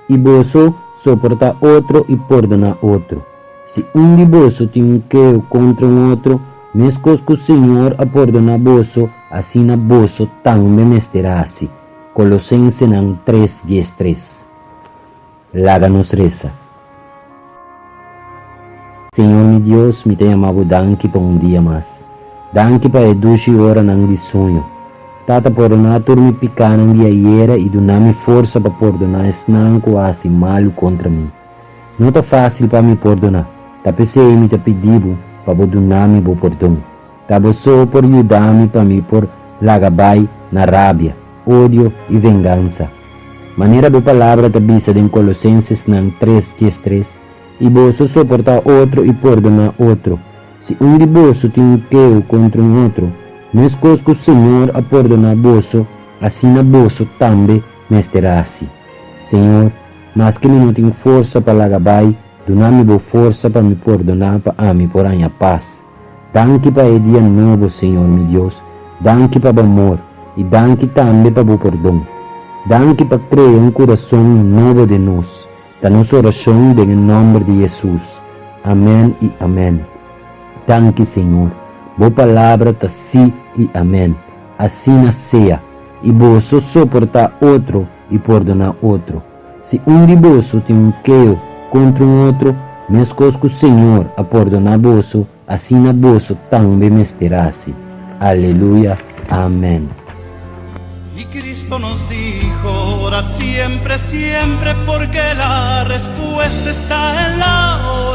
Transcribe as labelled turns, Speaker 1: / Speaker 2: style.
Speaker 1: I boso soportá otro i pordoná otro. Si un di boso tin un keho kontra un otro, meskos ku Señor a pordoná boso, asina boso tambe mester hasi. Kolosensenan tres diestres. Laga nos resa. Señor mi Dios, mi ta yama Bo danki pa un dia mas. Danki pa e dushi oranan di soño. Tata, pordoná tur mi pikánan di ayera i duna mi forsa pa pordoná esnan ku a hasi malu kontra mi. No ta fásil pa mi pordoná, ta p'esei mi ta pidi Bo pa Bo duna mi Bo pordon. Ta Bo so por yuda mi pa mi por laga bai na rabia, odio i vengansa. Manera Bo Palabra ta bisa den Kolosensesnan tres diestres, I boso soportá otro i pordoná otro, si un di boso tin un keho kontra un otro, meskos ku Señor a pordoná boso, asina boso tambe mester hasi. Señor, maske mi no tin forsa pa laga bai, duna mi Bo forsa pa mi pordoná pa ami por haña pas. Danki pa e dia nobo, Señor mi Dios, danki pa bo amor i danki tambe pa bo pordon. Danki pa krea un kurason nobo den nos. Ta nos orashon den e nòmber di Hesus. Amèn i amèn. Danki, Señor. Bo palabra ta sí i amèn. Asina sea. I boso soportá otro i pordoná otro. Si un di boso tin un keho kontra un otro, meskos ku Señor a pordoná boso, asina boso tambe mester hasi. Aleluya. Amèn.
Speaker 2: Y Cristo nos dijo, orad siempre, siempre, porque la respuesta está en la oración.